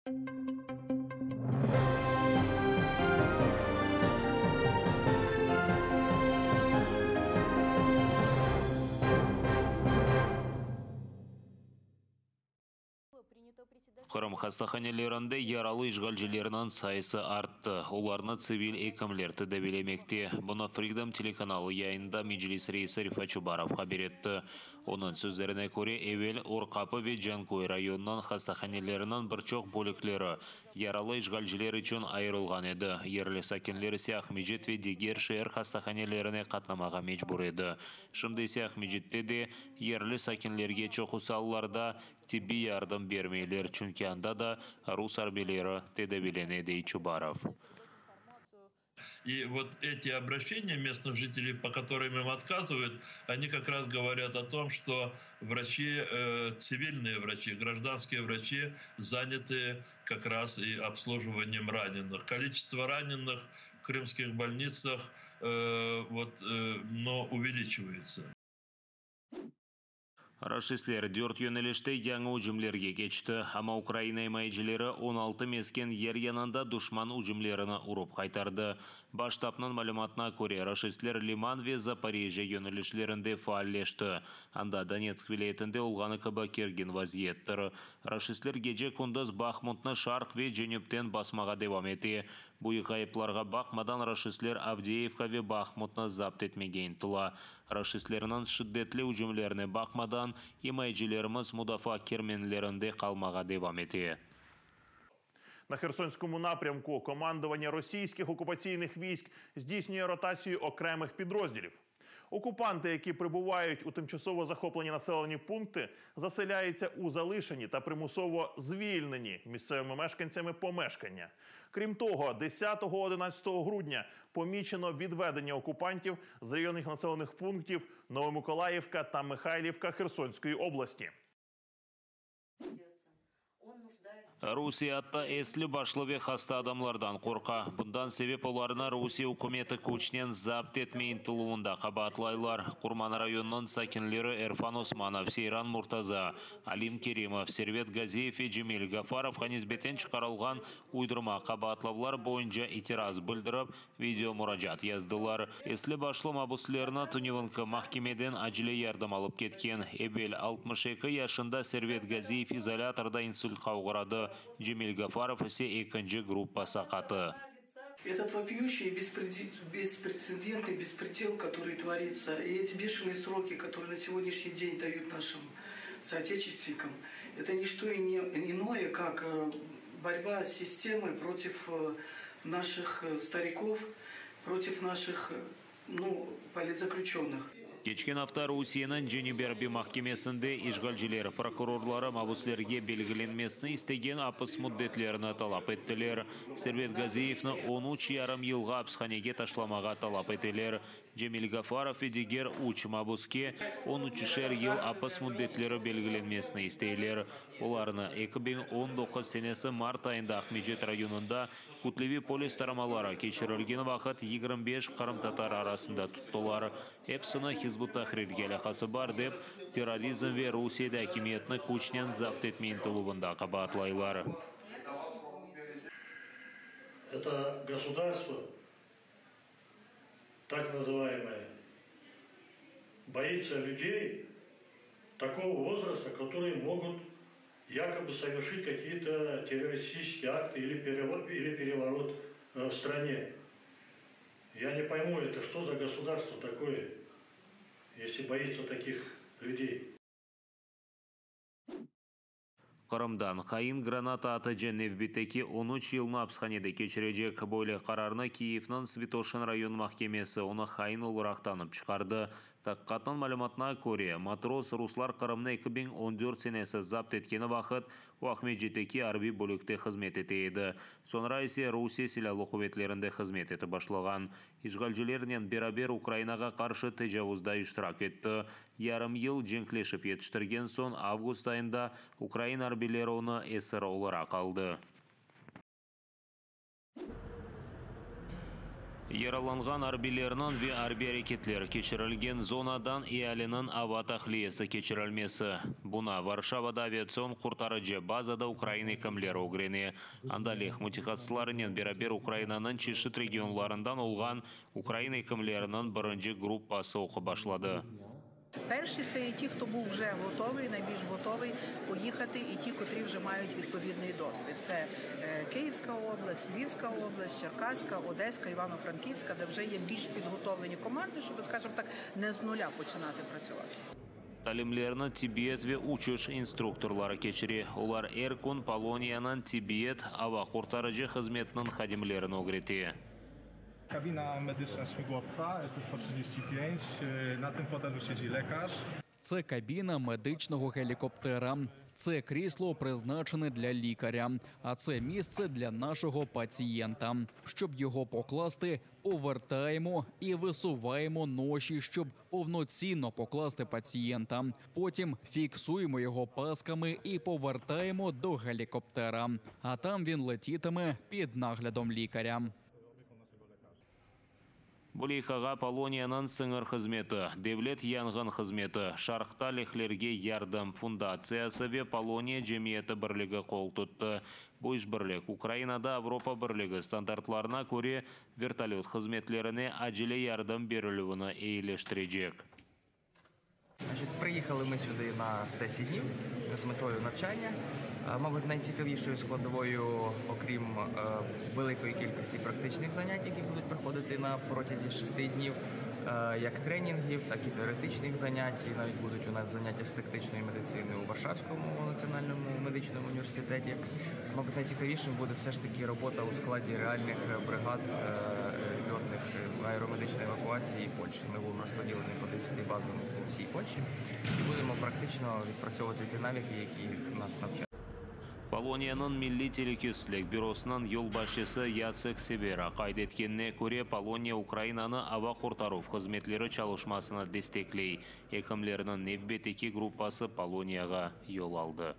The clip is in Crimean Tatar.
Qırım hastahanelerinde yaralı işğalcilerniñ sayısı arttı, olarnı tsivil ekimler tedaviylemekte. Bunı Freedom telekanalı yayınında Meclis reisi Refat Çubarov haber etti. Onıñ sözlerine köre, evel Or Qapı ve Canköy rayonınıñ hastahaneleriniñ bir çoq bölükleri yaralı işğalciler içün ayırılğan edi, yerli sakinler ise Aqmecit ve diger şeer hastahanelerine qatnamağa mecbur edi. Şimdi ise Aqmecitte de yerli sakinlerge çoqusı allarda tibbiy yardım bermeyler, çünki anda da rus arbiyleri tedaviylene, dey Çubarov. И вот эти обращения местных жителей, по которым им отказывают, они как раз говорят о том, что врачи, цивильные врачи, гражданские врачи заняты как раз и обслуживанием раненых. Количество раненых в крымских больницах но увеличивается. Raşistler dört yönelişte yañı ücümlerge keçti, amma Ukraina imayecileri 16 mesken yer yanında duşman ücümlerini urıp qaytardı. Baş ştabnıñ malümatına köre, raşistler Liman ve Zaporijjâ yönelişlerinde faalleşti. Anda Donetsk vilâyetinde olğanı kibi kergin vaziyettir. Raşistler gece-kündüz Bahmutnı şarq ve cenüpten basmağa devam ete. Büyük ğayıplarğa baqmadan, raşistler Avdeyevka ve Bahmutnı zapt etmege ıntıla. Raşistlerniñ şiddetli ücümlerine baqmadan, imayecilerimiz mudafaa kermenlerinde qalmağa devam ete. На Херсонському напрямку командування російських окупаційних військ здійснює ротацію окремих підрозділів. Окупанти, які прибувають у тимчасово захоплені населені пункти, заселяються у залишені та примусово звільнені місцевими мешканцями помешкання. Крім того, 10-11 грудня помічено відведення окупантів з районних населених пунктів Новомиколаївка та Михайлівка Херсонської області. Rusiye atta esli başlı ve hasta adamlardan qorqa. Bundan sebep olarnı Rusiye ükümeti küçnen zapt etme ıntıluvında qabaatlaylar. Qurman rayonınıñ sakinleri Erfan Osmanov, Seyran Murtaza, Alim Kerimov, Servet Gaziyev ve Cemil Gafarovğa nisbeten çıqarılğan uydurma qabaatlavlar boyunca itiraz bildirip, video muracaat yazdılar. Esli başlı mabüslerni tünevinki mahkemeden acele yardım alıp ketken. Evel 62 yaşında Servet Gaziyev izolâtorda insultqa oğradı, Cemil Gafarov ise ekinci gruppa saqatı. Этот вопиющий беспрецедентный беспредел, который творится, и эти бешеные сроки, которые на сегодняшний день дают нашим соотечественникам, это не что иное, как борьба с системой против наших стариков, против наших, ну, политзаключенных. Keçken afta Rusiyeniñ Cenübiy arbiy mahkemesinde işğalciler prokurorları mabüslerge belgilenmesini istegen apis müddetlerini talap ettiler. Servet Gaziyevni 13,5 yılğa apishanege taşlamağa talap eteler. Cemil Gafarov ve diger üç mabüske 13'şer yıl apis müddetleri belgilenmesini isteyler. Olarnı 2019 senesi mart ayında Aqmescit rayonında kütleviy polis taramaları keçirilgen vaqıt 25 qırımtatar arasında tuttılar. Episini Hizb ut-Tahrirge alâqası bar dep, terrorizm ve Rusiyede akimiyetni küçnen zapt etme ıntıluvında qabaatlaylar. Это государство, так называемое, боится людей такого возраста, которые могут якобы совершить какие-то террористические акты или переворот в стране. Я не пойму, это что за государство такое, если боится таких людей. Qırımdan hain granata atıcı nevbetteki 13 yılnı apishanede keçirecek. Böyle qararnı Kiyevniñ Svâtoşin rayon mahkemesi onı hain olaraq tanıp çıqardı. Taqiqatnıñ malümatına köre, matros ruslar Qırımnı 2014 senesi zapt etkeni vaqıt o Aqmescitteki arbiy bölükte hızmet ete edi. Soñra ise Rusiye Silâlı quvetlerinde hızmet etip başlağan. İşğalcilernen beraber Ukrainağa qarşı tecavuzda iştirak etti. Yarım yıl cenkleşip yetiştirgen soñ avgust ayında Ukraina arbiyleri onı esir olaraq aldı. Yaralanğan arbiylerniñ ve arbiy areketler keçirilgen zonadan ealiniñ ava tahliyesi keçirilmesi. Buña Varşavada aviatsion qurtarıcı bazada ukrain ekimleri ögrene. Anda leh mütehassıslarınen beraber Ukrainanıñ çeşit regionlarından olğan ukrain ekimleriniñ birinci gruppası oqup başladı. Перші це є ті, хто був вже готовий, найбільш готовий поїхати, і ті, котрі вже мають відповідний досвід. Це Київська область, Львівська область, Черкаська, Одеська, Івано-Франківська, де вже є більш підготовлені команди, щоб, скажімо так, не з нуля починати працювати. Talimlerni tibbiyet ve uçuş instruktorları keçire. Olar er kün Poloniyanıñ tibbiyet ava qurtarıcı hızmetiniñ hadimlerini ögrete. Kabina medyczna śmigłowca EC-135. Na tym fotelu siedzi lekarz. Це кабіна медичного гелікоптера. Це крісло призначене для лікаря, а це місце для нашого пацієнта. Щоб його покласти, повертаємо і висуваємо ноші, щоб повноцінно покласти пацієнта. Потім фіксуємо його пасками і повертаємо до гелікоптера. А там він летітиме під наглядом лікаря. Bu leyhağa Poloniyanıñ sıñır hızmeti, Devlet yanğın hızmeti, Şarqta lehlerge yardım fundatsiyası ve Poloniya cemiyeti birligi qol tuttı. Bu işbirlik Ukrainada Avropa Birligi standartlarına köre vertolöt hızmetlerine acele yardım berilüvini eyileştirecek. Значить, приїхали ми сюди на 10 днів з метою навчання. Мабуть, найцікавішою складовою, окрім великої кількості практичних занять, які будуть проходити на протязі 6 днів, як тренінгів, так і теоретичних занять. І навіть будуть у нас заняття з тактичної медицини у Варшавському національному медичному університеті. Мабуть, найцікавішим буде все ж таки робота у складі реальних бригад льотних аеромедичної евакуації Польщі. Ми будемо розподілені по 10 базам по всій Польщі і будемо практично відпрацьовувати ті навики, які нас навчають. Poloniyanıñ Milliy telükesizlik bürosınıñ yolbaşçısı Yatsek Severa qayd etkenine köre, Poloniya Ukrainanı ava qurtaruv hızmetleri çalışmasını destekley. Ekimlerniñ nevbetteki gruppası Poloniyağa yol aldı.